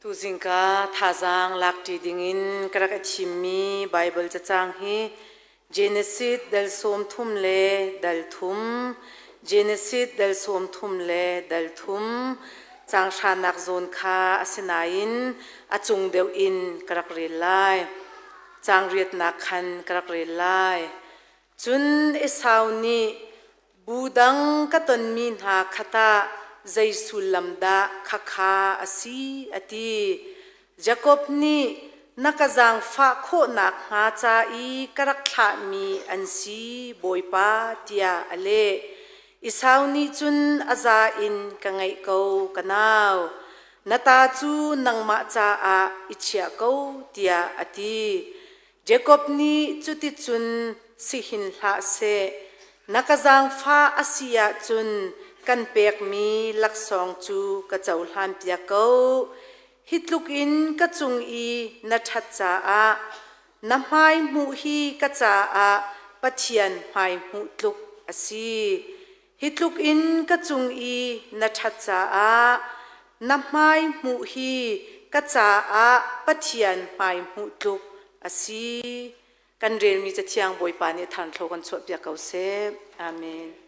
Tuzingka thazaang lakṭi dingin ka rak i thimmi Baibal cacang hi Genesis dal 30 le dal thum, Genesis dal 30 le dal thum, caang hranak zawn kha a si nain a cung deuh in ka rak rel lai. Caang riatnak khan ka rak rel lai. Cun Esau nih bu dang ka tonmi hna kha tah zei sullam dah khakha a si a ti. Jakob nih na ka zaangfah khawh nakhnga ca i ka rak thlahmi an si, Bawipa, tiah a leh. Esau nih cun a za in ka ngeih ko, ka nau. Na ta cu nangmah caah i chiah ko, tiah a ti. Jakob nih cuticun si hin hlah seh, na ka zaangfah a si ahcun kan pekmi laksawng cu ka cohlanpiak ko. Hi tluk in ka cung i na ṭhat caah na hmai hmuh hi ka caah Pathian hmai hmuh tluk a si. Hi tluk in ka cung i na ṭhat caah na hmai hmuh hi ka caah Pathian hmai hmuh tluk a si. Kan relmi Cathiang Bawipa nih thanthlo kan chuahpiak ko seh. Amen.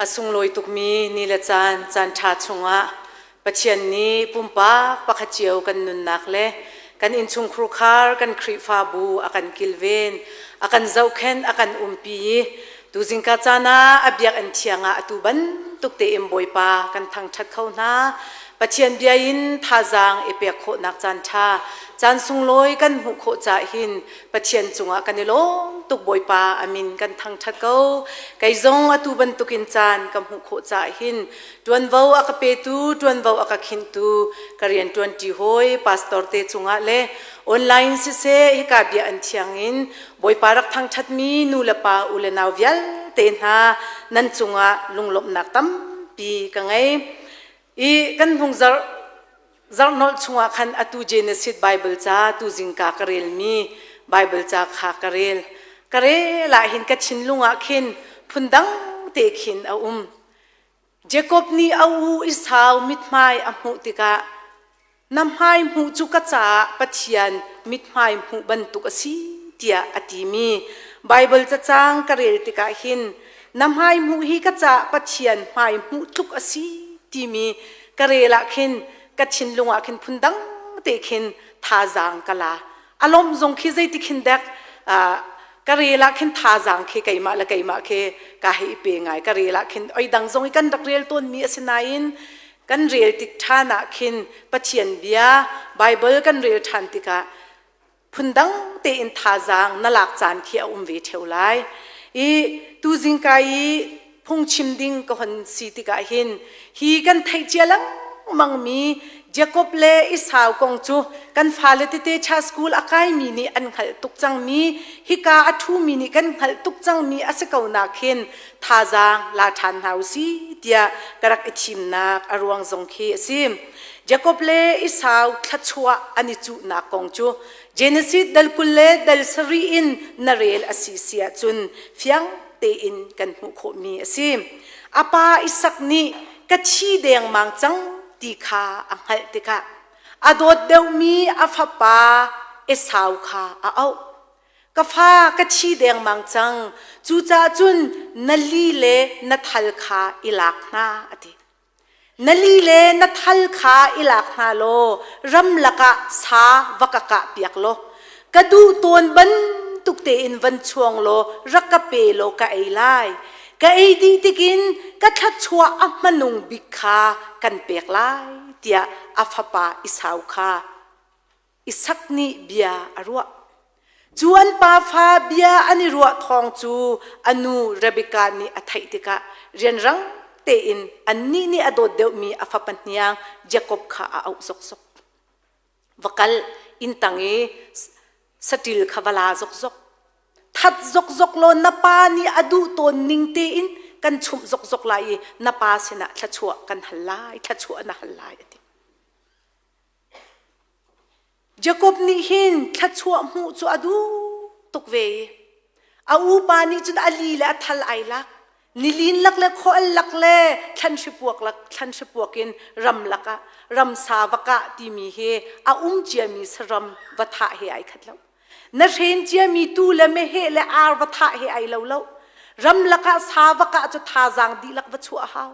A sunglawi tukmi ni le caan, caan ṭha chungah Pathian nih pumpak pakhat cio kan nunnak le kan innchungkhur khar kan Khrihfabu a kan kilven, a kan zohkhenh, a kan umpi i tuzingka caan ah a biakinn thiang ah atu bantuk tein Bawipa kan thangṭhat kho hna. Pathian bia in thazaang i pek khawhnak caan ṭha, caan sunglawi kan hmuh khawh caah hin Pathian cungah kan i lawm tuk Bawipa a min kan thangṭhat ko. Kei zong atu bantukin caan ka hmuh khawh caah hin ṭuanvo a ka petu, ṭuanvo a ka khinhtu ka rian ṭuanṭi hawi pastor te cungah le online siseh hika bia an thiang in Bawipa rak thangṭhatmi nu le pa u le nau vialte hna nan cungah lunglawmhnak tampi ka ngei. I kan hnung zarh Zarhnolh chungah khan atu Genesis Bible ca tu zingka ka relmi Bible ca kha ka rel. Ka rel ah hin ka thinlung ah khin phundang te khin a um. Jacob nih a u Esau mithmai a hmuh tikah na hmai hmuh cu ka caah Pathian mithmai hmuh bantuk a si tiah a timi Bible cacang ka rel tikah hin na hmai hmuh hi ka caah Pathian hmai hmuh tluk a si timi ka rel ah khin ka thinlung ah khin phundang te khin thazaang ka la a lawmh zong khi zeiti khin dek ka rel ah khin thazaang khi keimah le keimah khi ka hei pe ngai ka rel ah khin oi dang zong i kan rak rel tawn mi a si nain kan rel tik ṭhan ah khin Pathian bia Bible kan rel ṭhan tikah phundang tein thazaang na lak caan khi a um ve ṭheo lai. I tuzingka i phungchim ding ka hon si tikah hin hi kan theih cia lengmang mi Jakob le Esau kong cu kan fale tete cha school a kaimi nih an hngalh tuk cangmi hika a ṭhumi nih kan hngalh tuk cangmi a si ko nak hin thazaang la ṭhan hna u si tiah ka rak i thimnak a ruang zong khi a si. Jakob le Esau thluachuah an i cuhnak kong cu Genesis dal 20 le dal sarih in na rel a si si ahcun fiang tein kan hmuh khawhmi a si. A pa Isak nih ka thi dengmang cang ti kha a hngalh tikah a dawt deuhmi a fapa Esau kha a auh. Ka fa ka thi dengmang cang, cucaah cun na li le na thal kha i lak hna, a ti. Na li le na thal kha i lak hna law ramlak ah sa va ka kahpiak law ka duh tawn bantuk tein van chuang law rak ka pe law ka ei lai. Ka ei dih tikin ka thluachuah a hmanung bik kha kan pek lai tiah a fapa Esau kha Isak nih bia a ruah. Cu an pafa bia an i ruah thawng cu a nu Rebekah nih a theih tikah rianrang tein annih nih a dawt deuhmi a fapa hniang Jakob kha a auh zokzok. Va kal inn tang i saṭil kha va la zokzok. That zokzok law na pa nih a duh tawn ning tein kan chumh zokzok lai i na pa sinah thluachuah kan hal lai, thluachuah na hal lai a ti. Jakob nih hin thluachuah hmuh cu a duh tuk ve i a upa nih cun a li le a thal ai lak. Nilin lak le khual lak le thlanhripuak lak thlanhripuak in ram lakah ramsa va kah timi hi a um ciami saram va thah he ai khat lo. Na hren ciami tu le meheh le ar va thah he ai lo lo. Ram lakah sa va kah cu thazaang dihlak va chuah a hau.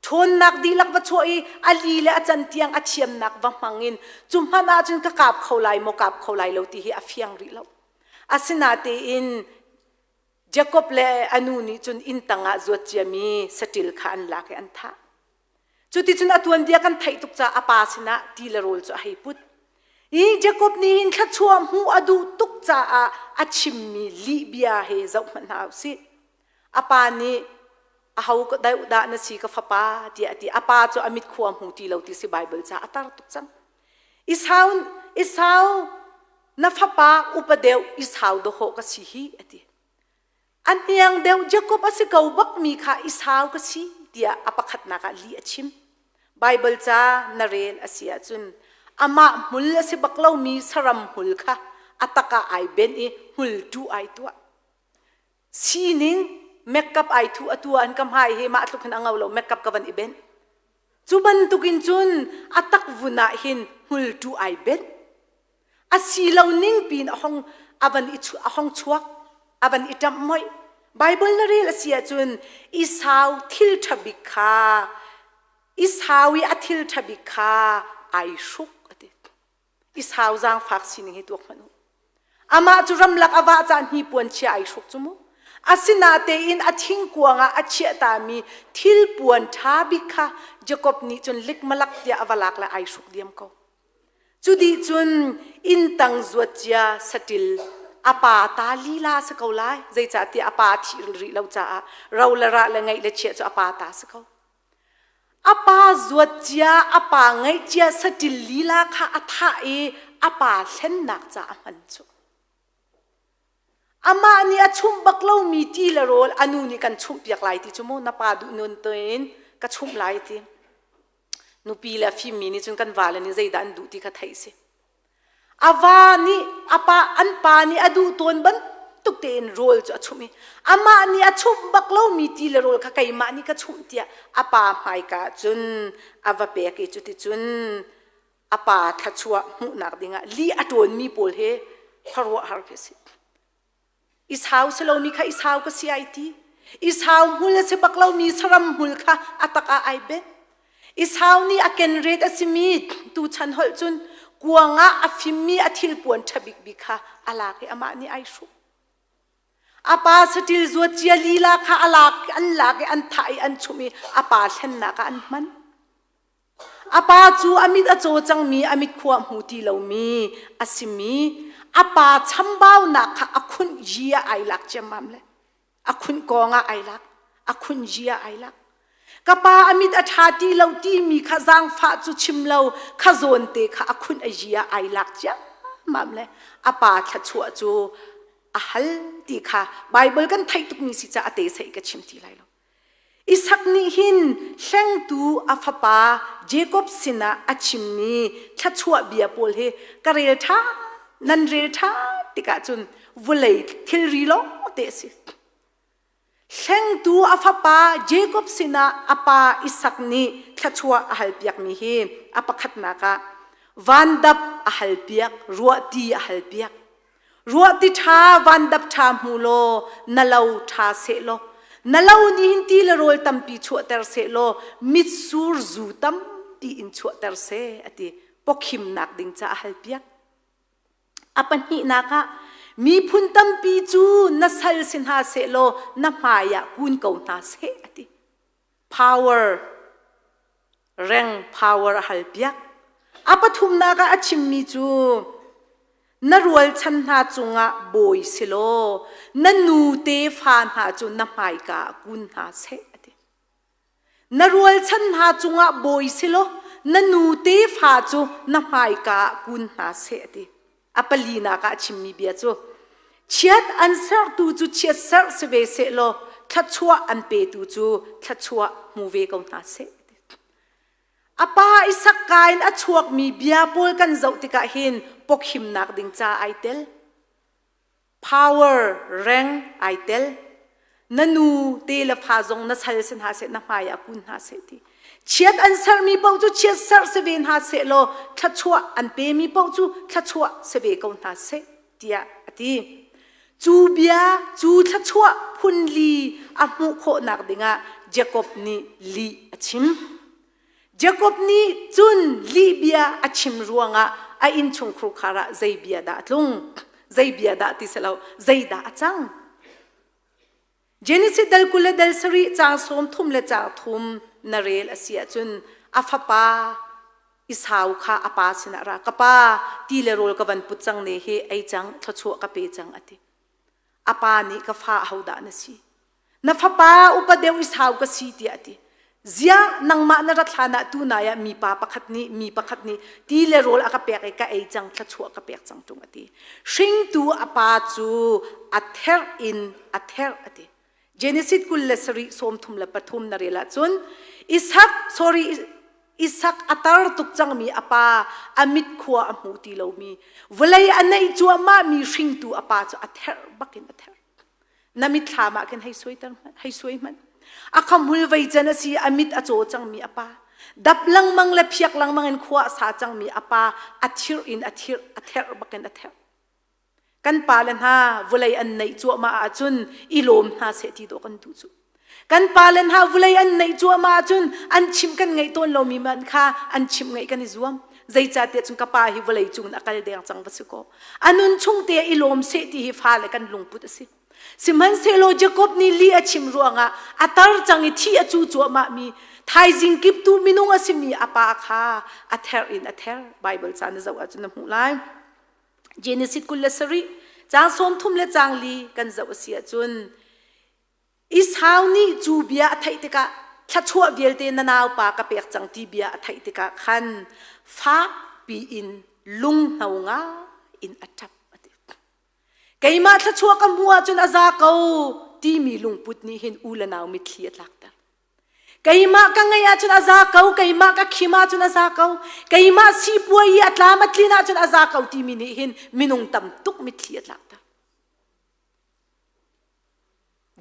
Ṭhawnnak dihlak va chuah i a li le a can tiang a thiamnak va hmang in cu hmanh ahcun ka kap kho lai maw kap kho lai lo ti hi a fiang rih lo. Asinatein Jakob le a nu nih cun inn tangah zuat ciami saṭil kha an lak i an thah. Cuticun a tuanbia kan theih tuk caah a pa sinah ti le rawl cu a hei put. Hi Jakob nih hin thluachuah hmuh a duh tuk caah a chimmi lihbia he zoh hmanh hna u sih. A pa nih aho deuh dah na si ka fapa tiah a ti. A pa cu a mit khua hmu ti lo ti si Bible ca a tar tuk cang. Esau Esau na fapa upa deuh Esau dawhawh ka si hi a ti. A hniang deuh Jacob a si ko bak mi kha Esau ka si tiah a pakhatnak ah li a chim. Bible ca na rel a si ahcun amah hmul a si bak lomi saram hmul kha a tak ah ai ben i hmul tu ai tuah. Sining makeup ai thu atu an ka hmai hi mah tluk hin a ngo lo makeup ka van i benh. Cu bantukin cun a takvun ah hin hmultu ai benh. A si lo ning piin a hong a van i a hong chuak a van i ṭamh moih. Bible na rel a si ahcun Esau thil ṭha bik kha Esau i a thil ṭha bik kha ai hruk a ti. Esau zaangfak sining hi tuak hmanh u. Amah cu ramlak a vah caan hnipuan chia ai hruk cu mu. Asinatein a thingkuang ah a chiahtami thilpuan ṭha bik kha Jakob nih cun likmalak tiah a va lak le ai hruk diam ko. Cu dih cun inntang zuat cia saṭil a pa ta lila si ko lai. Zeicahtiah a pa thih rih lo caah ro le rah le ngeih le chiah cu a pa ta si ko. A pa zuat cia, a pa ngeih cia saṭil lila kha a thah i a pa hlennak ca a hman cu. Amah nih a chumh bak lomi ti le rawl a nu nih kan chumhpiak lai ti cu mu na pa duh nun tein ka chumh lai ti. Nupi le a fimmi nih cun kan vale nih zeidah an duh ti kha theih si. A va nih a pa an pa nih a duh tawn bantuk tein rawl cu a chumh i amah nih a chumh bak lomi ti le rawl kha keimah nih ka chumh tiah a pa hmaika cun a va pek i cuticun a pa thluachuah hmuhnak dingah lih a ṭawnmi pawl he khuaruahhar khi a si. Isau si lomi kha Isau ka si ai ti. Isau hmul a si bak lomi saram hmul kha a tak ah ai benh. Isau nih a kenret a simi tuchan holh cun kuang ah a fimmi a thilpuan ṭha bikbik kha a lak i amah nih ai hruh. A pa saṭil zuat cia lila kha a lak an lak i an thah i an chumh i a pa hlennak ah an hman. A pa cu a mit a caw cangmi, a mit khua hmu ti lomi a simi, a pa chambaunak kha a khunh yi ah ai lak ciammam le a khunh kawng ah ai lak, a khunh yi ah ai lak. Ka pa a mit a ṭha ti lo timi kha zaangfah cu chim lo, kha zawn te kha a khunh a yi ah ai lak ciammam le a pa thluachuah cu a hal ti kha Baibal kan theih tukmi si caah a te sei ka chim ti lai lo. Isak nih hin hlengtu a fapa Jakob sinah a chimmi thluachuah bia pawl hi ka rel ṭhan, nan rel ṭhan tikah cun vawlei thilri lawng te a si. Hlengtu a fapa Jakob sinah a pa Isak nih thluachuah a halpiakmi hi a pakhatnak ah vandap a halpiak, ruahti a halpiak. Ruahti ṭha vandap ṭha hmu law na lo ṭha seh law na lo nih hin ti le rawl tampi chuahter seh law mitsur zu tampi in chuahter seh a ti pawkhimnak ding ca a halpiak. A pahnihnak ah miphun tampi cu na sal si hna seh law na hmai ah kun ko hna seh a ti. Power reng power a halpiak. A pathumnak ah a chimmi cu na rualchan hna cungah bawi si law na nu tefa hna cu na hmaika ah kun hna seh a ti. Na rualchan hna cungah bawi si law na nu tefa cu na hmaika ah kun hna seh a ti. A palinak ah a chimmi bia cu chiat an sertu cu chiat serh si ve seh law thluachuah an petu cu thluachuah hmu ve ko hna seh. A pa Isak ka in a chuakmi bia pawl kan zoh tikah hin pawkhimnak ding ca ai tel. Power reng ai tel. Na nu te le fa zong na sal si hna seh na hmai ah kun hna seh ti. Chiat an sermi paoh cu chiat serh si ve hna seh law thluachuah an pemi paoh cu thluachuah si ve ko hna seh tiah a ti. Cu bia cu thluachuah phunli a hmuh khawhnak dingah Jakob nih lih a chim. Jakob nih cun lihbia a chim ruangah a innchungkhur khar ah zei bia dah a tlung? Zei bia dah ti si lo, zeidah a cang? Genesis dal 20 le dal sarih caang 30 le caang thum na rel a si ahcun a fapa Esau kha a pa sinah ra ka pa ti le rawl ka van put cang ne hi ei cang thluachuah ka pe cang a ti. A pa nih ka fa ahodah na si? Na fapa upa deuh Esau ka si tiah a ti. Ziah nangmah na rat hlan ah tunai ah mipa pakhat nih mi pakhat nih ti le rawl a ka pek i ka ei cang thluachuah ka pek cang ṭung a ti. Hringtu a pa cu a therh in a therh a ti. Genesis 27 33 na rel ahcun Isak sorry Isak a tar tuk cangmi a pa a mit khua a hmu ti lomi vawlei a neih cuahmah mi hringtu a pa cu a therh bakin a therh. Na mitthlam ah khin hei suaiter hmanh, hei suai hmanh. A khamhul vei can a si, a mit a caw cangmi a pa. Dap lengmang le phiak lengmang in khua a sa cangmi a pa a thirh in a thirh, a therh bakin a therh. Kan pale hna vawlei an neih cuahmah ahcun i lawm hna seh ti dawh kan duh cu. Kan pale hna vawlei an neih cuahmah ahcun an chimh kan ngaih tawn lomi man kha an chimh ngaih kan i zuam. Zeicahtiah cun ka pa hi vawlei cung in a kal deng cang va si kaw. A nun chung te i lawm seh ti hi fale kan lungput a si. Sihmanhsehlaw Jakob nih lih a chim ruangah a tar cang i thi a cu cuahmahmi thaizing kiptu minung a simi a pa kha a ther in a ther. Baibal ca na zoh ahcun na hmuh lai. Genesis 27 caang 30 le caang li kan zoh a si ahcun Esau nih cu bia a theih tikah thluachuah vialte na naupa ka pek cang ti bia a theih tikah khan fakpi in lunghno ngai in a ṭap a ti. Keimah thluachuah ka hmuh ahcun a za ko timi lungput nih hin u le nau mitthli a tlakter. Keimah ka ngeih ahcun a za ko, keimah ka khim ahcun a za ko, keimah sipuai i a tlam a tlin ahcun a za ko timi nih hin minung tam tuk mitthli a tlakter.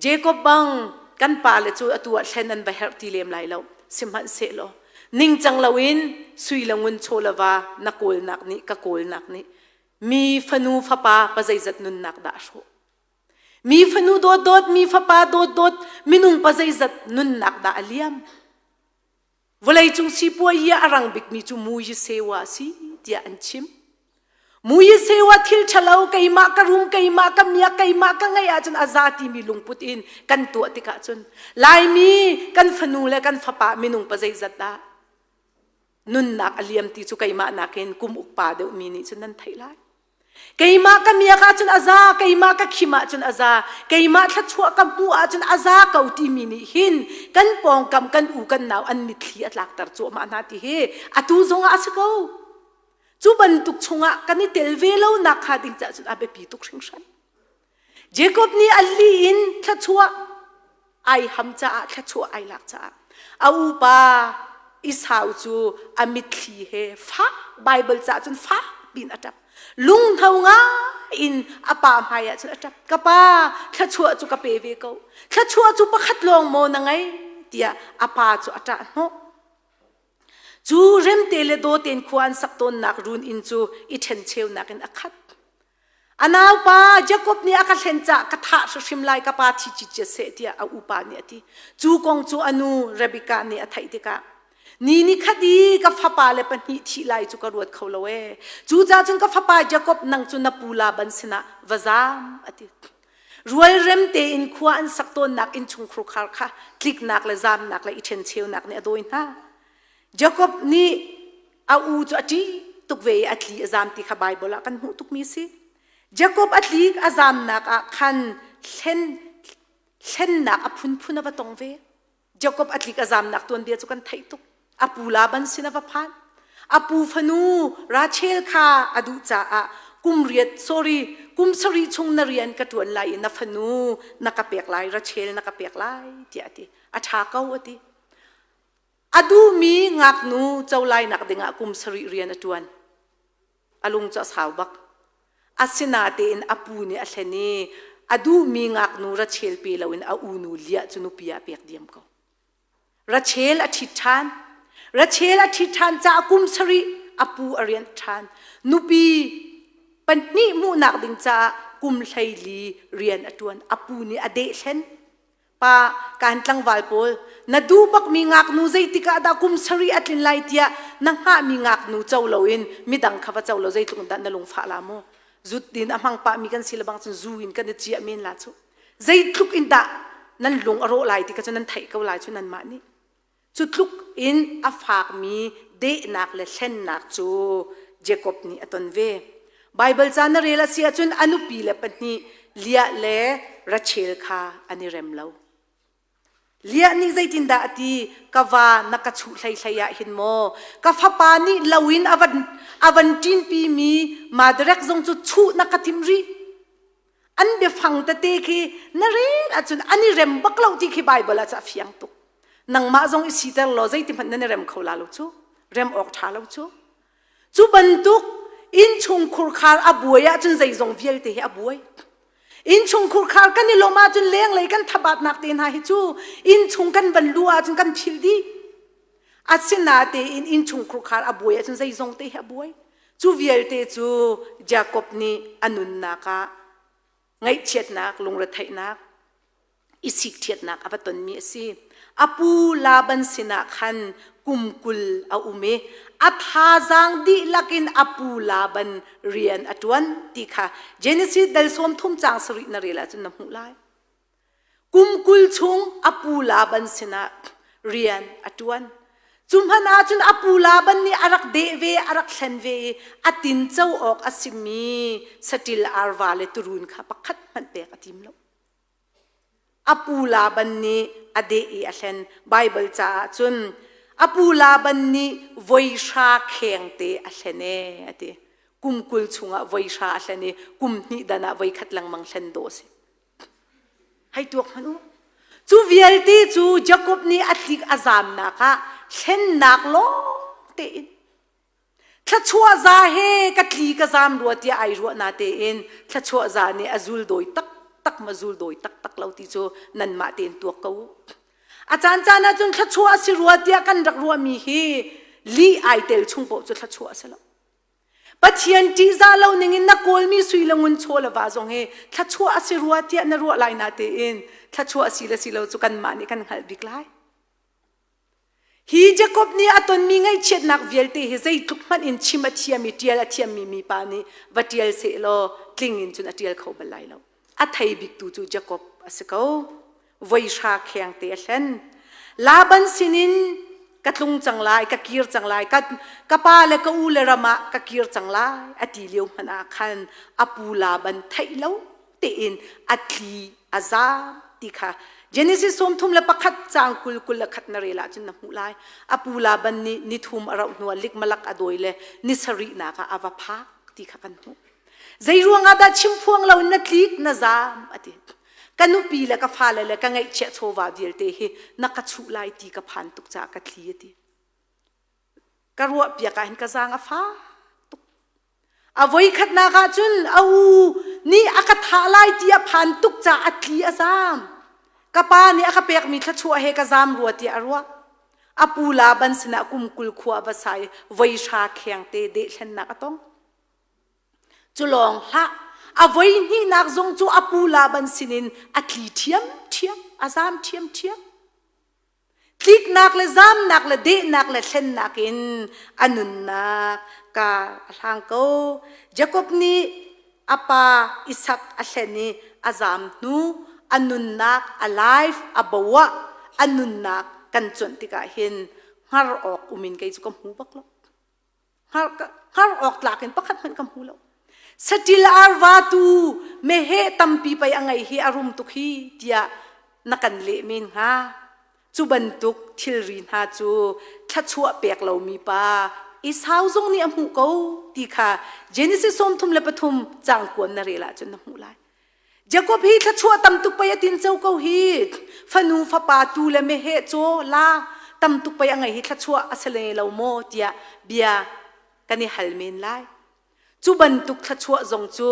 Jacob bang kan pale cu atu ah thlen an va herh ti lem lai lo. Sihmanhsehlaw ningcang loin sui le ngun chaw le va na kawlnak nih ka kawlnak nih mi fanu fapa pa zeizat nunnak dah a hrawh mi fanu dawtdawt mi fapa dawtdawt minung pa zeizat nunnak dah a liam vawleicung sipuai a rang bikmi cu muyi sewa a si tiah an chim muyi sewa thil ṭhalo keimah ka rum keimah ka miak keimah ka ngeih ahcun a za timi lungput in kan tuah tikah cun laimi kan fanu le kan fapa minung pa zeizat dah Nunnak a liam ti cu keimah nakin kum ukpa deuhmi nih cun nan theih lai. Keimah ka miak ahcun a za, keimah ka khim ahcun a za, keimah thluachuah ka hmuh ahcun a za ko timi nih hin kan pawngkam kan u kan nau an mitthli a tlakter cuahmah hna ti hi atu zongah a si ko. Cu bantuk chungah kan i tel ve lo nak kha ding caah cun a biapi tuk hringhran. Jacob nih a li in thluachuah ai ham caah thluachuah ai lak caah a upa Esau cu a mitthli he fak Bible caah cun fak piin a ṭap lunghno ngai in a pa hmai ah cun a ṭap ka pa thluachuah cu ka pe ve ko thluachuah cu pakhat lawng maw na ngei tiah a pa cu a ṭah hnawh cu remte le dawten khua an sak tawnnak run inn cu i ṭhencheunak in a khat A naupa Jakob nih a ka hlen caah ka thah hrimhrim lai ka pa thi cicet seh tiah a upa nih a ti. Cu kong cu a nu Rebekah nih a theih tikah ni ni khat i ka fapa le pahnih thih lai cu ka ruat kho lo ee. Cucaah cun ka fapa Jakob nang cu na pu Laban sinah va zaam a ti. Rualrem tein khua an sak tawnnak innchungkhur khar kha tliknak le zaamnak le i ṭhencheunak nih a dawi hna. Jakob nih a u cu a ṭih tuk ve i a tli a zam ti kha Baibal ah kan hmuh tukmi a si. Jakob a tlik a zamnak ah khan hlen hlennak a phunphun a va tong ve. Jakob a tlik a zamnak tuanbia cu kan theih tuk. A pu Laban sin a va phan. A pu fanu Rachel kha a duh caah kum riat sorry kum sarih chung na rian ka ṭuan lai i na fanu na ka pek lai Rachel na ka pek lai tiah a ti. A ṭha ko a ti. A duhmi ngaknu co lainak dingah kum sarih rian a ṭuan. A lung cu a sau bak. Asinatein a pu nih a hlen i a duhmi ngaknu Rachel pe loin a unu Leah cu nupi ah a pek diam ko. Rachel a ṭhit ṭhan. Rachel a ṭhit ṭhan caah kum sarih a pu a rianh ṭhan. Nupi pahnih hmuhnak ding caah kum 14 rian a ṭuan. A pu nih a dehhlen. Pa kan tlangval pawl na duh bakmi ngaknu zeitik ah dah kum sarih a tlin lai tiah na hngahmi ngaknu co loin midang kha va co lo zeitluk dah na lungfah la mu zut din a hmang pahmi kan si le bang cun zu in kan i ciah men la cu zeitluk in dah nan lung a rawh lai ti kha cu nan theih ko lai cu nanmah nih Cu tluk in a fakmi dehnak le hlennak cu Jakob nih a ton ve. Baibal ca na rel a si ahcun a nupi le pahnih Leah le Rachel kha an i rem lo. Leah nih zeitindah a ti? Ka va na ka chuh hleihlei ah hin maw ka fapa nih lo in a van a van ṭinpimi Madarek zong cu chuh na ka timh rih. An biafang tete khi na rel ahcun an i rem bak lo ti khi Baibal ah cu a fiang tuk. Nangmah zong i siter law zeiti hmanh nan i rem kho la lo cu. Rem awk ṭha lo cu. Cu bantuk innchung khurkhar a buai ahcun zeizong vialte hi a buai. Innchung khurkhar kan i lawmh ahcun lenglei kan thabatnak te hna hi cu innchung kan van luh ahcun kan philh dih. Asinatein innchung khurkhar a buai ahcun zeizong te hi a buai. Cu vialte cu Jakob nih a nunnak ah. Ngaihchiatnak, lungretheihnak, i sikṭhiatnak a va tonmi a si. A pu Laban sinah khan kum 20 a um i a thazaang dihlak in a pu Laban rian a ṭuan ti kha Genesis dal 30 caang sarih na rel ahcun na hmuh lai. Kum 20 chung a pu Laban sinah rian a ṭuan. Cu hmanh ahcun a pu Laban nih a rak deh ve, a rak thlen ve i a tinco awk a simi saṭil arva le tuurun kha pakhat hmanh pek a tim lo. A pu Laban nih a deh i a hlen. Baibal caah cun a pu Laban nih voi hra khengte a hlen ee a ti. Kum 20 chungah voi hra a hlen i kum hnih dan ah voi khat lengmang hlen dawh a si. Hei tuak hmanh u. Cu vialte cu Jakob nih a tlik a zamnak ah hlennak lawng tein Thluachuah za he ka tli ka zam rua tiah ai ruah na tein thluachuah za nih a zul dawi taktak ma zul dawi taktak lo ti cu nanmah tein tuak ko u. A caan caan ah cun thluachuah a si rua tiah kan rak ruahmi hi lih ai tel chung paoh cu thluachuah a si lo. Pathian ṭihzah lo ningin na kawlmi sui le ngun chaw le va zong hi thluachuah a si rua tiah na ruah lai na tein thluachuah a si le si lo cu kanmah nih kan hngalh bik lai. Hi Jakob nih a tonmi ngaihchiatnak vialte hi zeitluk hmanh in chim a thiam i ṭial a thiammi mipa nih va ṭial sehlaw tling in cun a ṭial kho bal lai lo. A thei biktu cu Jakob a si ko. Voi hra kheng te a hlen. Laban sinin ka tlung cang lai, ka kir cang lai, ka, ka pa le ka u le ram ah ka kir cang lai a ti lio hmanh ah khan a pu Laban theih lo tein a tli a zaam ti kha Genesis 31 caang 20 21 na rel ahcun na hmuh lai. A pu Laban nih nithum a rauh hnuah likmalak a dawi le ni sarihnak ah a va phak ti kha kan hmuh. Zei ruangah dah chimphuang lo in na tlik na zaam a ti. Ka nupi le ka fale le ka ngeihchiah chawva vialte hi na ka chuh lai ti ka phan tuk caah ka thli a ti. Ka ruah piak ah hin ka zaang a fak tuk. A voikhatnak ah cun a u nih a ka thah lai ti a phan tuk caah a tli a zaam. Ka pa nih a ka pekmi thluachuah he ka zaam rua tiah a ruah. A pu Laban sinah kum 20 khua a va sa i voi hra khengte dehthlennak a tong. Cu lawng hlah, a voi hnihnak zong cu a pu Laban sinin a tli ṭhiamṭhiam, a zaam ṭhiamṭhiam. Tliknak le zamnak le dehnak le thlennak in a nunnak ka a hlang ko. Jakob nih a pa Isak a hlen i a zam hnu a nunnak a life a bo ah a nunnak kan cuanh tikah hin hngar awk um in kei cu ka hmu bak lo. Hngar awk tlak in pakhat hmanh ka hmu lo. Saṭil arva tu meheh tampi pei a ngei hi a rum tuk hi tiah na kan leh men hnga. Cu bantuk thilri hna cu thluachuah pek lomi pa Esau zong nih a hmuh ko ti kha Genesis 33 caang kuan na rel ahcun na hmuh lai. Jakob hi thluachuah tam tuk pei a tinco ko hi. Fanu fapa tu le meheh caw la tam tuk pei a ngei hi thluachuah a si le lo maw tiah bia kan i hal men lai. Cu bantuk thluachuah zong cu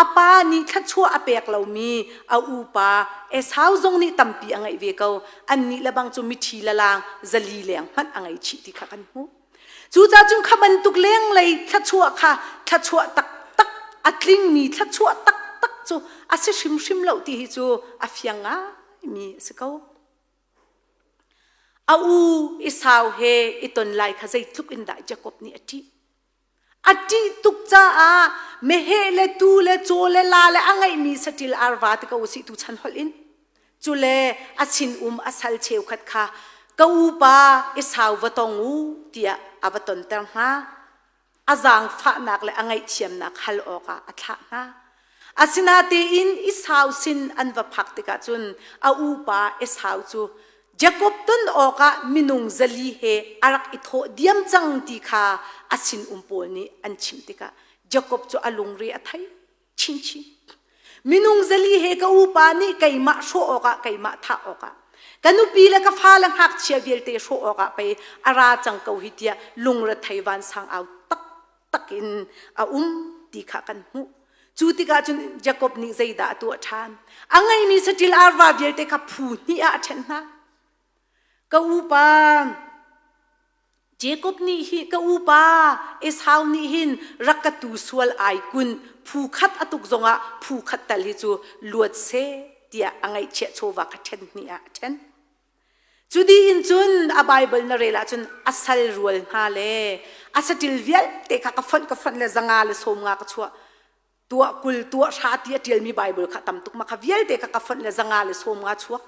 a pa nih thluachuah a pek lomi a upa Esau zong nih tampi a ngeih ve ko. Annih le bang cu miṭhi lalang 400 leng hmanh a ngei chih ti kha kan hmuh. Cucaah cun kha bantuk lenglei thluachuah kha thluachuah taktak a tlingmi thluachuah taktak cu a si hrimhrim lo ti hi cu a fiang ngaimi a si ko. A u Esau he i ton lai kha zeitluk in dah Jakob nih a ṭih. A ṭih tuk caah meheh le tuu le caw le la le a ngeihmi saṭil arva ti ko usih tuchan holh in. Cule a sinum a sal cheukhat kha ka upa Esau va tong u tiah a va tonter hna. A zaangfahnak le a ngaihthiamnak hal awkah a thlah hna. Asinatein Esau sin an va phak tikah cun a upa Esau cu Jakob ton awkah minung 400 he a rak i thawh diam cang ti kha a sinum pawl nih an chimh tikah Jakob cu a lungre a thei chinchin. Minung 400 he ka upa nih keimah hrawh awkah keimah thah awkah ka nupi le ka fale ngakchia vialte hrawh awkah pei a ra cang ko hi tiah lungrethei vansang au taktak in a um ti kha kan hmuh. Cu tikah cun Jakob nih zeidah a tuah ṭhan? A ngeimi saṭil arva vialte kha phu hnih ah a ṭhen hna. Ka upa Jakob nih hi ka upa Esau nih hin rak ka tu sual ai kun. phu khat a tuk zongah phu khat tal hi cu luat seh tiah a ngaihchiah chawva kha ṭhen hnih ah a ṭhen. Cu dih in cun a Baibal na rel ahcun a sal rual hna le a saṭil vialte kha ka fonh ka fonh le zanga le sawm nga ka chuah. Tuah 20 tuah hra ti a ṭialmi Baibal kha tam tuk ma kha vialte kha ka fonh le zanga le sawm nga chuak.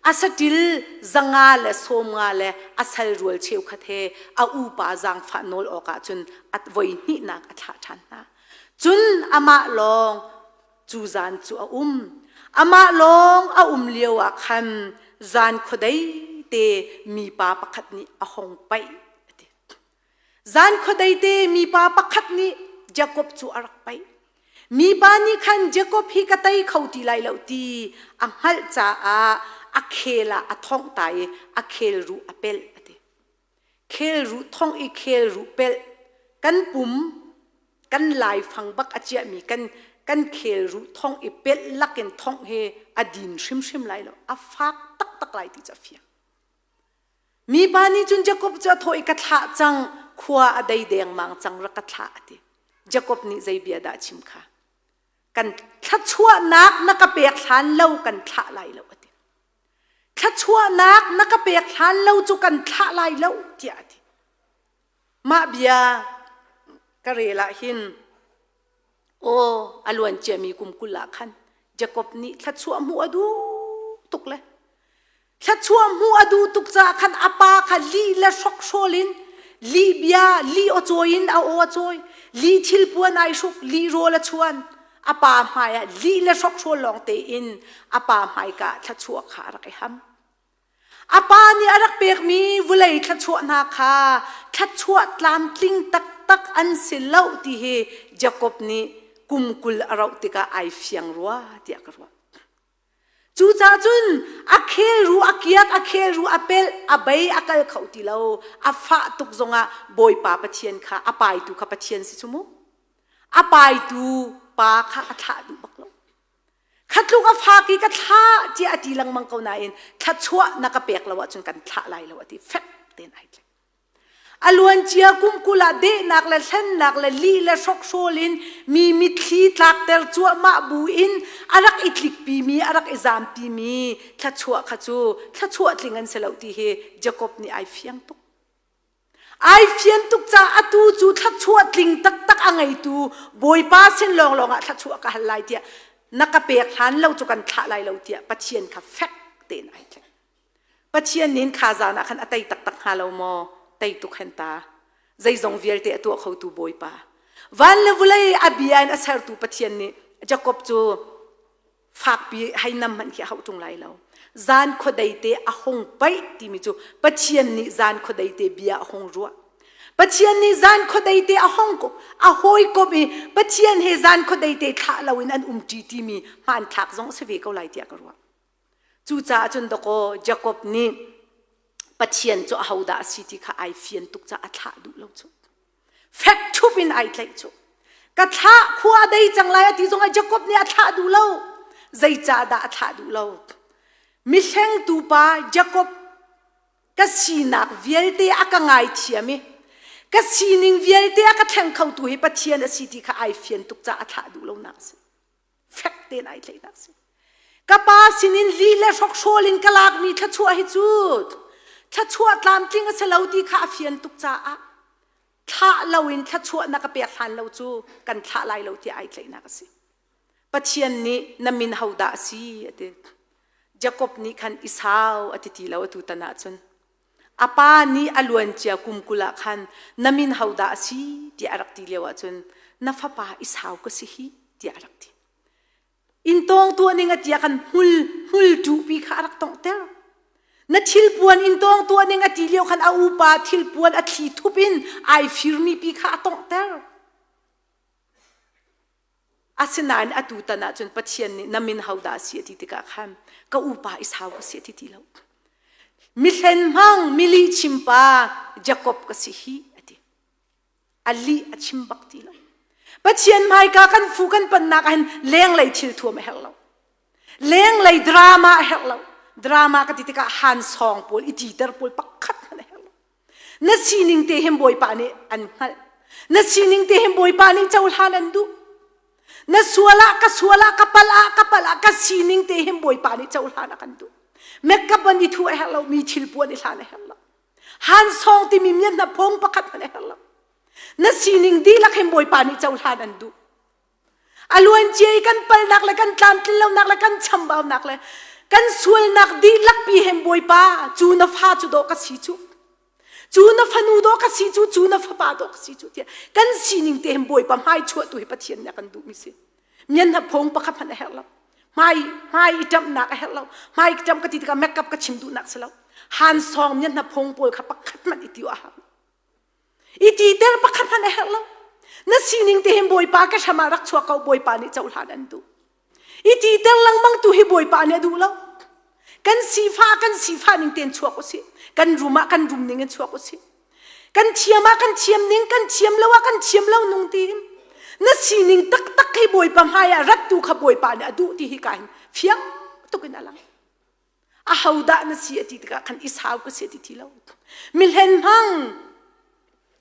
A saṭil zanga le sawm nga le a sal rual cheukhat he a upa zaangfah nawl awkah cun a voi hnihnak a thlah ṭhan hna. Cun amah lawng cu zan cu a um. Amah lawng a um lio ah khan zan khuadei te mipa pakhat nih a hong paih a ti. Zan khuadei te mipa pakhat nih Jakob cu a rak paih. Mipa nih khan Jakob hi ka tei kho ti lai lo ti a hngalh caah a khel ah a thongh ta i a khel ruh a pelh a ti. Khel ruh thongh i khel ruh pelh kan pum kan laifang bak a ciahmi kan kan khel ruh thongh i pelh lakin thongh hi a din hrimhrim lai lo a fak taktak lai ti cu a fiang. Mipa nih cun Jakob cu a thawh i ka thlah cang khua a dei dengmang cang rak ka thlah a ti. Jakob nih zei bia dah a chim kha? Kan thluachuahnak na ka pek hlan lo kan thlah lai lo a ti. Thluachuahnak na ka pek hlan lo cu kan thlah lai lo tiah a ti. Mah bia ka rel ah hin aw a luan ciami kum 20 ah khan Jakob nih thluachuah hmuh a duh tuk le thluachuah hmuh a duh tuk caah khan a pa kha lih le hrokhrawl in lih bia lih aw cawi in a aw a cawi lih thilpuan ai hruk lih rawl a chuan a pa hmai ah lih le hrokhrawl lawng tein a pa hmaika ah thluachuah kha a rak i ham. A pa nih a rak pekmi vulei thluachuah hna kha thluachuah tlamtling taktak an si lo ti hi Jakob nih kum 20 a rauh tikah ai fiang rua tiah ka ruah. Cucaah cun a khel ru a kiak, a khel ru a pelh, a bei a kal kho ti lo. A fah tuk zongah Bawipa Pathian kha a paitu kha Pathian si cu mu. A paitu pa kha a thlah duh bak lo. Kha tluk a fak i ka thlah tiah a ti lengmang ko nain thluachuah na ka pek lo ahcun kan thlah lai lo a ti fek tein ai tlaih. A luancia kum 20 ah dehnak le hlennak le lih le hrokhrawl in mi mitthli tlakter cuahmah bu in a rak i tlikpimi, a rak i zampimi thluachuah kha cu thluachuah tling an si lo ti hi Jakob nih ai fiang tuk. Ai fian tuk caah atu cu thluachuah tling taktak a ngeitu Bawipa sin lawnglawng ah thluachuah ka hal lai tiah na ka pek hlan lo cu kan thlah lai lo tiah Pathian kha fek tein ai tlaih. Pathian nih kha zan ah khan a tei taktak hnga lo maw? Tei tuk hen ta. Zeizong vialte a tuah khotu Bawipa. Van le vulei a bia in a sertu Pathian nih Jakob cu fakpi hei nam hmanh khi a hauh ṭung lai lo. Zan khuadei te a hung paih timi cu Pathian nih zan khuadei te bia a hung ruah. Pathian nih zan khuadei te a hong a hawikom i Pathian he zan khuadei te thlah loin an umṭi timi hmanthlak zong a si ve ko lai tiah ka ruah. Cucaah cun dawkaw Jakob nih Pathian cu ahodah a si ti kha ai fian tuk caah a thlah duh lo cu. Fek ṭhup in ai tlaih cu. Ka thlah khua a dei cang lai a ti zongah Jakob nih a thlah duh lo. Zeicahdah a thlah duh lo? Mihlengtu pa Jakob ka sinak vialte a ka ngaithiam i ka sining vialte a ka thleng khotu hi Pathian a si ti kha ai fian tuk caah a thlah duh lonak a si. Fek tein ai tlaihnak a si. Ka pa sinin li le hrokhrawl in ka lakmi thluachuah hi cu thluachuah tlamtling a si lo ti kha a fian tuk caah thlah loin thluachuah na ka pek hlan lo cu kan thlah lai lo tiah ai tlaihnak a si. Pathian nih na min hodah a si a ti. Jakob nih khan Esau a ti ti lo atu tan ahcun. A pa nih a luancia kum 20 ah khan na min hodah a si tiah a rak ti lio ahcun na fapa Esau ka si hi tiah a rak ti. Inn tawng tuah ning a ti ah khan hmul hmul ṭuhpi kha a rak tonghter. Na thilpuan inn tawng tuah ning a ti lio khan a upa thilpuan a thli thup in ai firmi pi kha a tonghter. Asinain atu tan ahcun Pathian nih na min hodah a si a ti tikah khan ka upa Esau ka si a ti ti lo. Mihlen hmang mili chimpa Jakob ka si hi a ti. A lih a chim bak ti lo. Pathian hmaika kan fu kan pannak ahhin lenglei thil thuam a herh lo. Lenglei drama a herh lo. Drama ka ti tikah han sawng pawl i titer pawl pakhat hmanh a herh lo. Na sining te hin Bawipa nih an hngalh. Na sining te hin Bawipa nih cohlan an duh. Na sual ah ka sual ah ka pal ah ka pal ah ka sining te hin Bawipa nih cohlan a kan duh. Makeup an i thu a herh lo mi thil puan i hlan a herh lo. Han song timi mian hna phung pakhat hmanh a herh lo. Na sining dihlak hin Bawipa nih cohlan an duh. A luancia i kan palnak le kan tlamtlin lonak le kan chambaunak le kan sualnak dihlak pi hen Bawipa cu na fa cu dawh ka si cu. Cu na fanu dawh ka si cu, cu na fapa dawh ka si cu tiah kan sining te hin Bawipa hmai chuah tu hi Pathian nih a kan duhmi si. Mian hna phung pakhat hmanh a herh lo. Hmai hmai i ṭamhnak a herh lo. Hmai i ṭamh ka ti tikah makeup ka chim duhnak si lo. Han sawng mian hna phung pawl kha pakhat hmanh i tiu a hau. I titer pakhat hmanh a herh lo. Na sining te hin Bawipa ka hram ah rak chuak ko Bawipa nih cohlan an duh. I titer lengmang tu hi Bawipa nih a duh lo. Kan sifa kan sifa ning tein chuak usih. Kan rum ah kan rum ning in chuak usih. Kan thiam ah kan thiam ning, kan thiam lo ah kan thiam lo nung tiin. Na sining taktak hi Bawipa hmai ah rat tu kha Bawipa nih a duh ti hi ka hin fiang tuk in a lang. Ahodah na si a ti tikah khan Esau ka si a ti ti lo. Mihlen hmang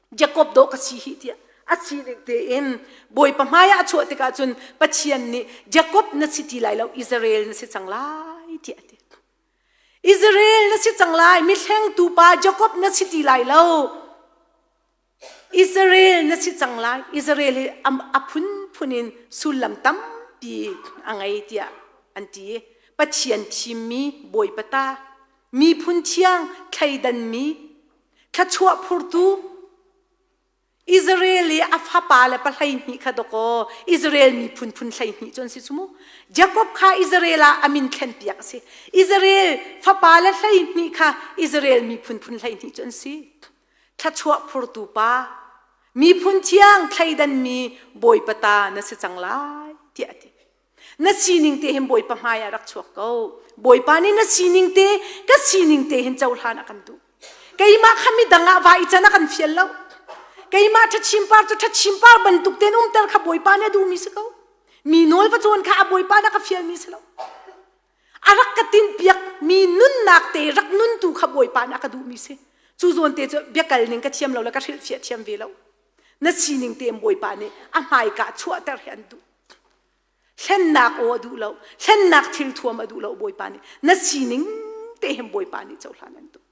Jakob dawh ka si hi tiah a sining tein Bawipa hmaiah a chuah tikah cun Pathian nih Jakob na si ti lai lo Israel na si cang lai tiah a ti. Israel na si cang lai mihlengtu pa Jakob na si ti lai lo Israel na si cang lai. Israel hi a phunphun in sullam tampi a ngei tiah an ti. Pathian thimmi Bawipa ta, miphun thiang thleidanmi, thluachuah phurtu Israel i a fapa le pa 12 kha dawkaw Israel miphun phun 12 cu an si cu mu. Jakob kha Israel ah a min thlenpiak a si. Israel fapa le 12 kha Israel miphun phun 12 cu an si. Thluachuah phurtu pa, miphun thiang thleidanmi Bawipa ta na si cang lai tiah a ti. Na sining te hin Bawipa hmai ah rak chuak ko. Bawipa nih na sining te, ka sining te hin cohlan a kan duh. Keimah kha midang ah va i can a kan fial lo. Keimah ṭhachimpar cu ṭhachimpar bantuk tein umter kha Bawipa nih a duhmi si ko. Mi nawl va cawn kha a Bawipa nih a ka fialmi si lo. A rak ka tinhpiak mi nunnak te rak nuntu kha Bawipa nih a ka duhmi si. Cu zawn te cu biakal ning ka thiam lo le ka hrilhfiah thiam ve lo. Na sining te in Bawipa nih a hmaika chuahter hi an duh. Hlennak aw a duh lo. Hlennak thil thuam a duh lo Bawipa nih. Na sining te hin Bawipa nih cohlan an duh.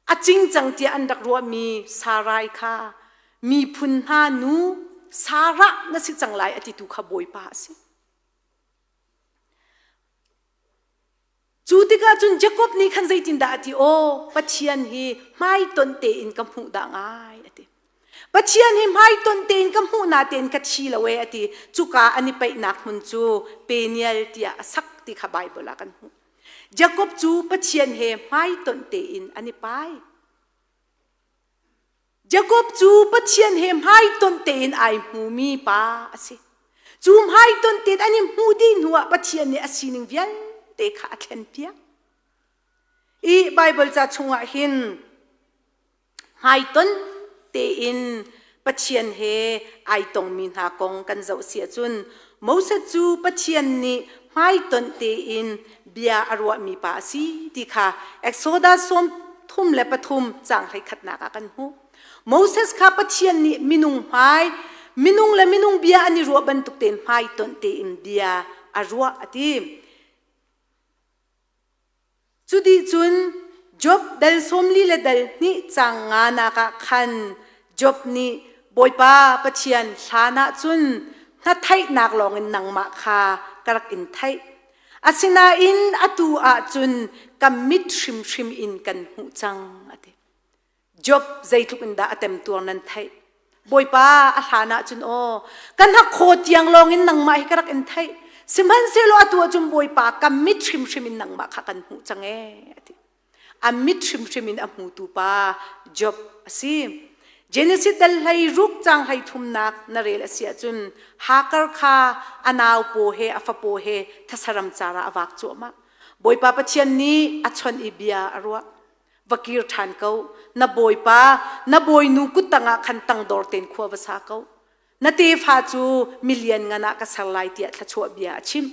A cingcang tiah an rak ruahmi Sarai kha miphun hna nu Sarah na si cang lai a titu kha Bawipa a si. Cu tikah cun Jakob nih khan zeitindah a ti? Aw, Pathian hi hmaitonh tein ka hmuh dah ngai a ti. Pathian hi hmaitonh tein ka hmuh na tein ka thi lo e a ti. Cuka an i paihnak hmun cu Peniel tiah a sak ti kha Baibal ah kan hmuh. Jakob cu Pathian he hmaitonh tein an i pai. Jakob cu Pathian he hmaitonh tein ai hmumi pa a si. Cu hmaitonh tein an i hmuh dih hnuah Pathian nih a sining vialte kha a thlenpiak. I Baibal ca chungah hin hmaitonh tein Pathian he ai tongmi hna kong kan zoh si ahcun Moses cu Pathian nih hmaitonh tein bia a ruahmi pa a si ti kha Exodus 33 caang 11 ah kan hmuh. Moses kha Pathian nih minung hmai, minung le minung bia an i ruah bantuk tein hmaitonh tein bia a ruah a ti. Cuticun Job dal 42 le dal hnih caang nganak ah khan Job nih Bawipa Pathian hlan ah cun hnatheihnak lawngin nangmah kha ka rak in theih. Asinain atu ah cun ka mit hrimhrim in kan hmuh cang a ti. Job zeitluk in dah a temtuar nan theih. Bawipa a hlan ah cun aw ka hnakhaw tiang lawng in nangmah hi ka rak in theih. Sihmanhsehlaw atu ah cun Bawipa ka mit hrimhrim in nangmah kha kan hmuh cang ee a ti. A mit hrimhrim in a hmutu pa Job a si. Genesis dal hlei ruk cang hlei thumnak na rel a si ahcun Hagar kha a nau paw he a fapaw he thasaram car ah a vak cuahmah. Bawipa Pathian nih a chawnh i bia a ruah. Va kir ṭhan ko. Na bawipa, na bawinu kut tangah khan tangdor tein khua va sa ko. Na tefa cu milian ngan ah ka ser lai tiah thluachuah bia a chimh.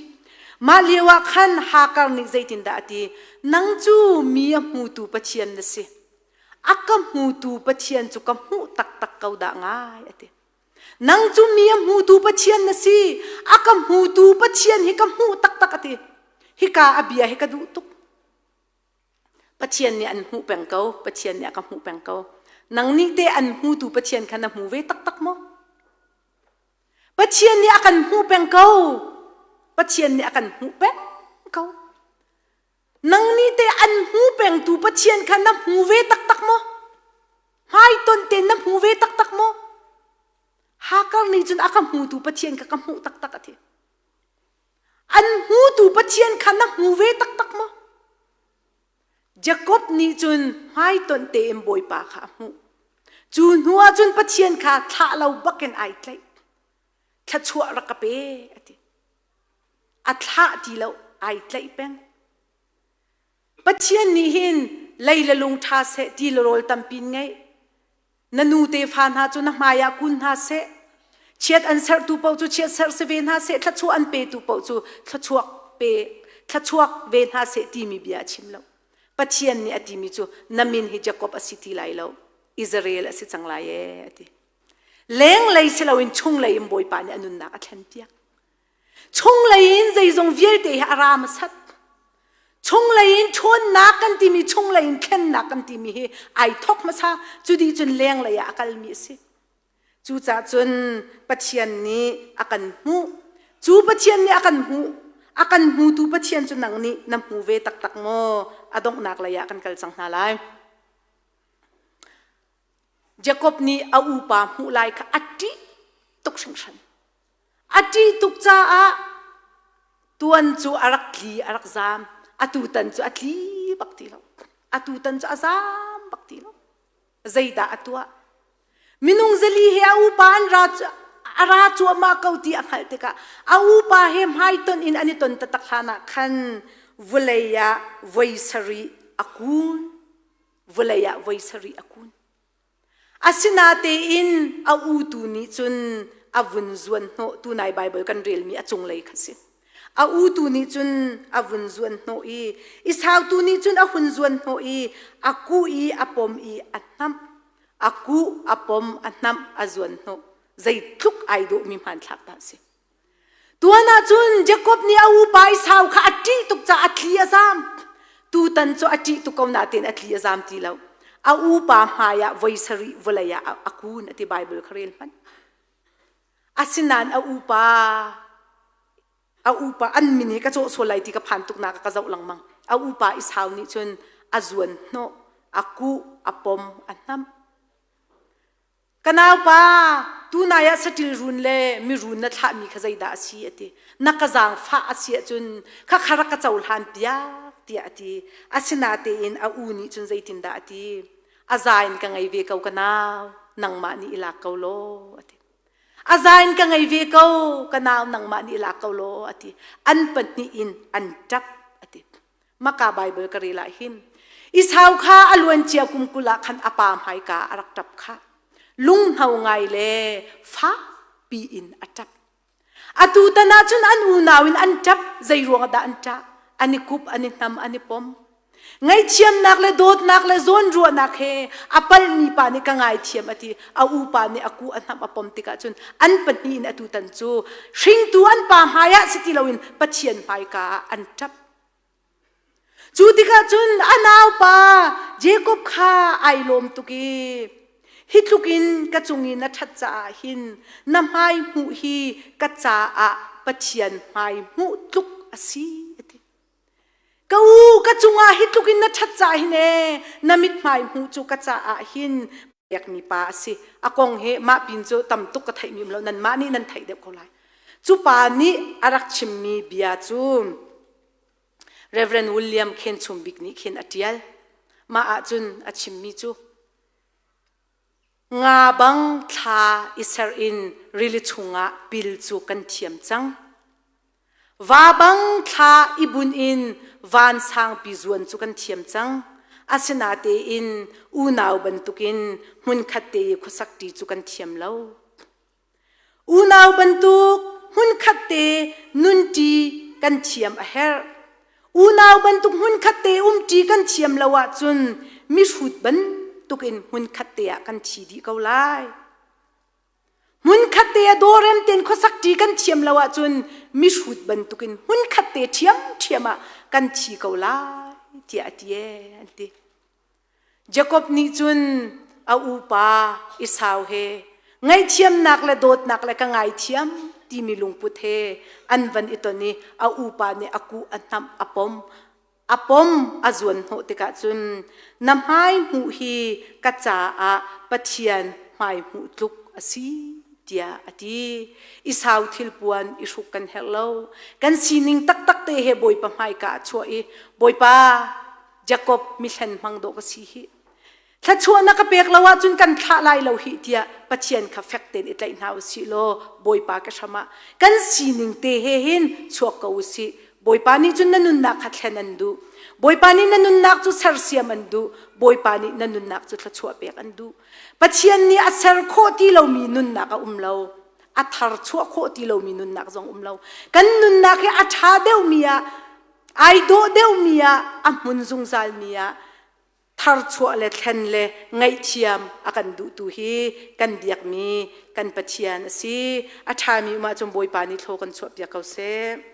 Mah lio ah khan Hagar nih zeitindah a ti? Nang cu mi a hmutu Pathian na si. A ka hmutu Pathian cu ka hmuh taktak ko dah ngai a ti. Nang cu mi a hmutu Pathian na si. A ka hmutu Pathian hi ka hmuh taktak a ti. Hika a bia hi ka duh tuk. Pathian nih an hmuh peng ko. Pathian nih a ka hmuh peng ko. Nang nih teh an hmutu Pathian kha na hmu ve taktak maw? Pathian nih a kan hmuh peng ko. Pathian nih a kan hmuh peng ko. Nang nih teh an hmu pengtu Pathian kha na hmu ve taktak maw? Hmaiton tein na hmu ve taktak maw? Hakar nih cun a ka hmutu Pathian kha ka hmuh taktak a ti. An hmutu Pathian kha na hmu ve taktak maw? Jakob nih cun hmaitonh tein Bawipa kha a hmuh. Cu hnu ah cun Pathian kha thlah lo bakin ai tlaih. Thluachuah rak ka pe a ti. A thlah ti lo, ai tlaih peng. Pathian nih hin lei le lung ṭha seh ti le rawl tampi in ngeih. Na nu tefa hna cu na hmai ah kun hna seh. Chiat an serhtu paoh cu chiat serh si ve hna seh, thluachuah an petu paoh cu thluachuak pe thluachuak ve hna seh timi bia a chim lo. Pathian nih a timi cu na min hi Jakob a si ti lai lo, Israel a si cang lai ee a ti. Lenglei si loin chunglei in Bawipa nih a nunnak a thlenpiak. Chunglei in zeizong vialte hi a ra hmasat. Chunglei in ṭhawnnak kan timi chunglei in thlennak kan timi hi ai thawk hmasa. Cu dih cun lenglei ah a kalmi a si. Cucaah cun Pathian nih a kan hmuh. Cu Pathian nih a kan hmuh. A kan hmutu Pathian cu nang nih na hmu ve taktak maw? A donghnak lei ah kan kal cang hna lai. Jakob nih a upa hmuh lai kha a ṭih tuk hringhran. A ṭih tuk caah tuan cu a rak tli, a rak zaam. Atutan cu a tli bak ti lo. Atutan cu a zaam bak ti lo. Zeidah a tuah? Minung zali he a upa an ra a ra cuahmah ko ti a hngalh tikah a upa he hmaitonh in an i ton taktak hlan ah khan vawlei ah voi sarih a kun. Vawlei ah voi sarih a kun. Asinatein a utu nih cun a vun zuan hnawh tunai Baibal kan relmi a cunglei kha si. A utu nih cun a vun zuan hnawh i Esau tu nih cun a hun zuan hnawh i a kuh i a pom i a hnamh. A kuh, a pom, a hnamh, a zuan hnawh. Zeitluk ai dawhmi hmanthlak dah a si. Tuan ah cun Jakob nih a upa Esau kha a ṭih tuk caah a tli a zam. Tutan cu a ṭih tuk ko nain a tli a zam ti lo. A upa hmai ah voi sarih vawlei ah a kun a ti Baibal kha rel hmanh. Asinain a upa a upa an min hi ka cawh sual lai ti ka phan tuk nak ka zoh lengmang. A upa Esau nih cun a zuan hnawh, a kuh, a pom, a hnamh. Ka naupa, tunai ah saṭil run le mirun na thlahmi kha zeidah a si a ti. Na ka zaangfah a si ahcun khakha rak ka cohlan piak tiah a ti. Asinatein a u nih cun zeitindah a ti? A za in ka ngei ve ko ka nau, nangmah nih i lak ko law a ti. A za in ka ngei ve ko, ka nau nangmah nih i lak ko law a ti. An pahnih in an ṭap a ti. Maka Baibal ka rel ah hin Esau kha a luancia kum 20 ah khan a pa hmaika a rak ṭap kha lunghno ngai le fakpi in a ṭap. Atu tan ah cun an unau in an ṭap zei ruang dah an ṭah an i kup an i hnam an i pom Ngaihthiamnak le dawtnak le zawnruahnak he a palhmi pa nih ka ngaithiam a ti a upa nih a ku a hnamh a pom tikah cun an pahnih in atu tan cu hringtu an pa hmai ah si ti loin Pathian hmaika ah an ṭap Cu tikah cun a naupa Jakob kha ai lawm tuk i hi tluk in ka cung i na ṭhat caah hin na hmai hmuh hi ka caah Pathian hmai hmuh tluk a si a ti. Ka u, ka cungah hi tluk in na ṭhat caah hin ee na mithmai hmuh cu ka caah hin pekmi pa a si. A kong hi mah pin cu tam tuk ka theihmi um lo nanmah nih nan theih deuh ko lai. Cu pa nih a rak chimmi bia cu Reverend William Khen Chum Bik nih khin a ṭial. Mah ahcun a chimmi cu nga bang thla i ser in rili chungah pil cu kan thiam cang. Va bang thla i bun in van sangpi zuan cu kan thiam cang. Asinatein unau bantukin hmunkhat te i khuasakṭi cu kan thiam lo. Unau bantuk hmunkhat te nunṭi kan thiam a herh. Unau bantuk hmunkhat te umṭi kan thiam lo ahcun mihrut bantukin hmunkhat te ah kan thi dih ko lai. Hmunkhat te ah dawrem tein khuasak ṭi kan thiam lo ahcun mihrut bantukin hmunkhat te ṭhiamṭhiam ah kan thi ko lai tiah a ti ee an ti. Jakob nih cun a upa Esau he ngaihthiamnak le dawtnak le ka ngaithiam timi lungput he an van i ton i a upa nih a kuh a hnamh a pom a pom a zuan hnawh tikah cun na hmai hmuh hi ka caah Pathian hmai hmuh tluk a si tiah a ti. Isau thilpuan i hruk kan herh lo. Kan sining taktak te he Bawipa hmaika a chuah i Bawipa Jakob mihlen hmang dawh ka si hi. Thluachuah na ka pek lo ahcun kan thlah lai lo hih tiah Pathian kha fek tein i tlaih hna u sih law Bawipa ka hram ah kan sining te he hin chuak ko u sih. Bawipa nih cun na nunnak kha thlen an duh. Bawipa nih na nunnak cu sersiam an duh. Bawipa nih na nunnak cu thluachuah pek an duh. Pathian nih a ser khawh ti lomi nunnak a um lo. A thar chuah khawh ti lomi nunnak zong um lo. Kan nunnak hi a ṭha deuhmi ah ai dawh deuhmi ah a hmun zungzalmi ah tharchuah le thlen le ngaihthiam a kan duhtu hi kan biakmi kan Pathian a si. A ṭhami um ahcun Bawipa nih thlaw kan chuahpiak ko seh.